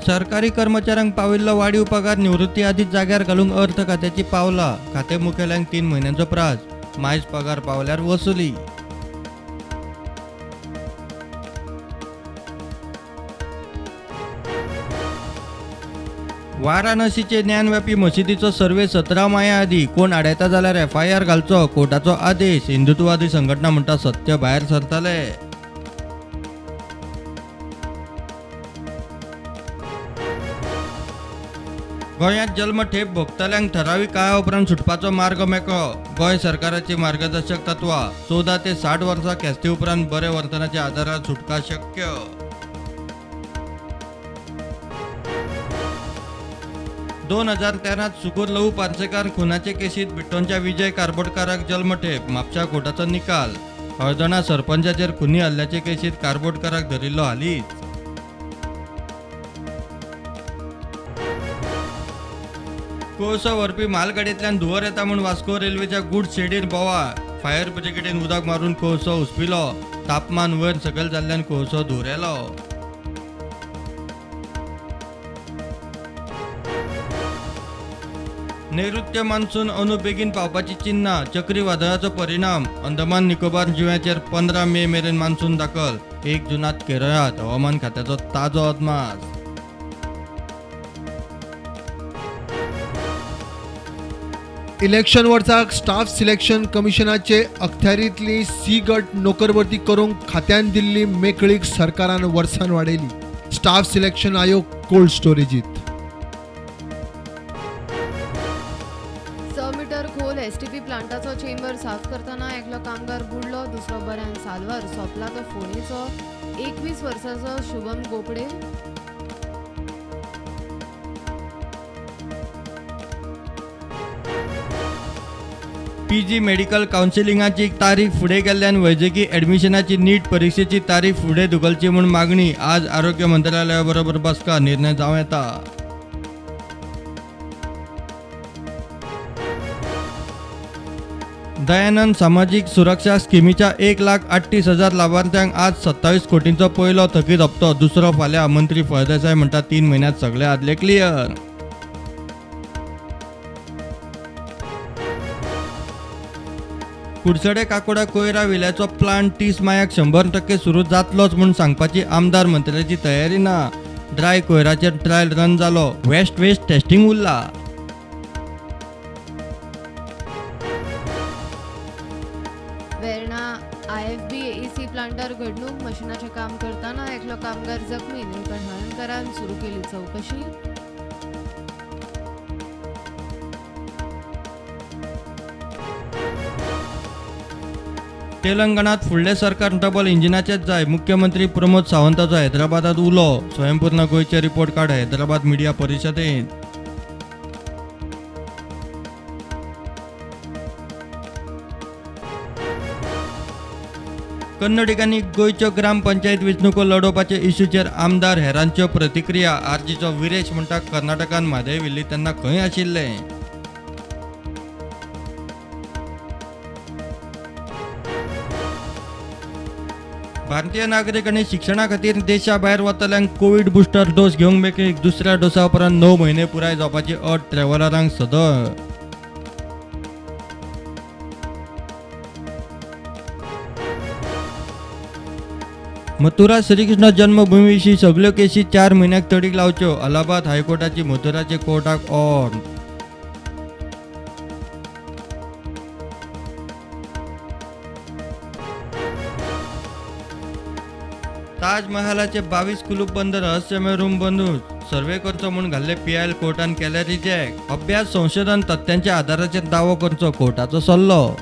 सरकारी कर्मचाऱ्यांक पाविल्लो वाडीव पगार निवृत्ती आदींच जाग्यार घालूंक अर्थ खात्याची पावलां. खातें मुखेल्यांक 3 म्हयन्यांचो प्राज. मायज पगार पावल्यार वसुली. वाराणसीचे ज्ञानव्यापी मशिदीचो सर्वे 17 माया आदी. कोण आडायता जाल्यार एफआयआर घालचो, कोर्टाचो आदेश. हिंदुत्ववादी संघटना म्हणटा सत्य भायर सरतले. गोंयांत जल्मठेप भोगतल्यांक ठरावीक काळा उपरांत सुटपाचो मार्ग मेकळो. गोंय सरकाराची मार्गदर्शक तत्वां. 14 ते 60 वर्सां ख्यास्ती उपरांत बरे वर्तनाच्या आदारार सुटका शक्य. 2013 सुकूर लहू पार्सेकार खुनाचे केसीत बिट्टोंच्या विजय कारबोटकाराक जल्मठेप. म्हापशा कोर्टाचो निकाल. हळदोणा सरपंचाचेर खुनी हल्ल्याचे केसीत कारबोटकाराक धरिल्लो हालींच. कोळसो व्हरपी मालगाडयेंतल्यान धुंवर येता म्हूण वास्को रेल्वेच्या गुड्स शेडीर बोवाळ. फायर ब्रिगेडीन उदक मारून कोळसो उसपिलो. तापमान वयर सकयल जाल्ल्यान कोळसो धुंवरेलो. नैऋत्य मान्सून अंदू बेगीन पावपाची चिन्हां. चक्रीवादळाचो परिणाम. अंदमान निकोबार जुंव्याचेर 15 मे मेरेन मान्सून दाखल. 1 जूनात केरळांत. हवामान खात्याचो ताजो अदमास. इलेक्शन वर्साक स्टाफ सिलेक्शन कमिशनाचे अखत्यारींतली सी गट नोकर भरती करूंक खात्यान दिल्ली मेकळीक सरकारान वर्सान वाडयली. स्टाफ सिलेक्शन आयोग कोल्ड स्टोरेजीत. 6 मीटर खोल एसटीपी प्लांटाचो चेंबर साफ करतना एकलो कामगार बुडलो, दुसरो बऱ्यान साल्वार. सोंपला तो फोंडेचो 21 वर्सांचो शुभम गोपडे. पीजी मेडिकल कावन्सिलिंगाची तारीख फुडें गेल्ल्यान वैजकी ॲडमिशनाची नीट परिक्षेची तारीख फुडें धुकलची म्हूण मागणी. आज आरोग्य मंत्रालया बरोबर बसका, निर्णय जावं येता. दयानंद सामाजीक सुरक्षा स्किमीच्या 1,38,000 लाभार्थ्यांक आज 27 कोटींचो पयलो थकीत हप्तो, दुसरो फाल्यां. मंत्री फळदेसाय म्हणटा 3 म्हयन्यांत सगळे आदले क्लियर. कुडचडे काकोडा कोयरा विल्याचो प्लांट 30 मायाक 100% सुरू जातलोच म्हूण सांगपाची आमदार मंत्र्याची तयारी ना. ड्राय कोयराचेर ट्रायल रन जालो, वेस्ट वेस्ट टेस्टिंग उरला. वेर्णा आयएफबी एसी प्लांटार घडणूक. मशिनाचें काम करतना एकलो कामगार जखमी. निळकंठ हळर्णकारान सुरू केली चवकशी. तेलंगणात फुडलें सरकार डबल इंजिनाचेंच जाय. मुख्यमंत्री प्रमोद सावंताचो हैदराबादात उलो. स्वयंपूर्ण गोंयचे रिपोर्ट कार्ड हैदराबाद मिडिया परिशदेंत. कन्नडिगांनी गोंयच्यो ग्रामपंचायत वेंचणुको लडोवपाचे इश्यूचेर आमदार हेरांच्यो प्रतिक्रिया. आरजीचो विरेश म्हणटा कर्नाटकान म्हादय व्हेल्ली तेन्ना खंय आशिल्ले. भारतीय नागरीक आनी शिक्षणा खातीर देशा भायर वतल्यांक कोवीड बुस्टर डोस घेवंक मेकळीक. दुसऱ्या डोसा उपरांत 9 म्हयने पुराय जावपाची अट ट्रॅव्हलरांक सदळ. मथुरा श्रीकृष्ण जन्मभूमी विशीं सगल्यो केशी 4 म्हयन्याक तडीक लावच्यो. अलाहाबाद हायकोर्टाची मथुराचे कोर्टाक ऑर्ड. ताजमहालाचे 22 कुलूप बंद रहस्यमय रूम बंदूच. सर्वे करचो म्हूण घाल्ले पीआयएल कोर्टान केले रिजेक्ट. अभ्यास संशोधन तथ्यांच्या आदाराचेर दावो करचो, कोर्टाचो सल्लो.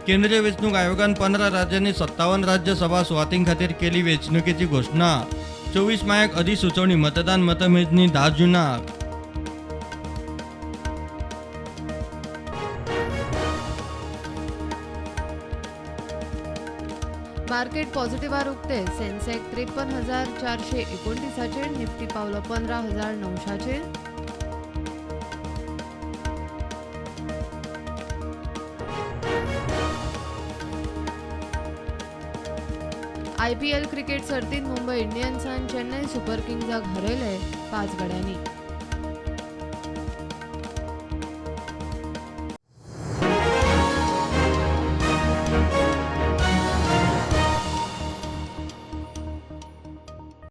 केंद्रीय वेंचणूक आयोगान 15 राज्यांनी 57 राज्यसभा सुवातीं खातीर केली वेंचणुकेची घोशणा. 24 मायाक अधिसुचोवणी, मतदान मतमेजणी 10 जूनाक. मार्केट पॉझिटिव्हार उक्ते. सेन्सेक्स 53,429चेर, निफ्टी पावलो 15,900चेर. आयपीएल क्रिकेट सर्तीत मुंबय इंडियन्सान चेन्नय सुपर किंग्साक हरयले 5 गड्यांनी.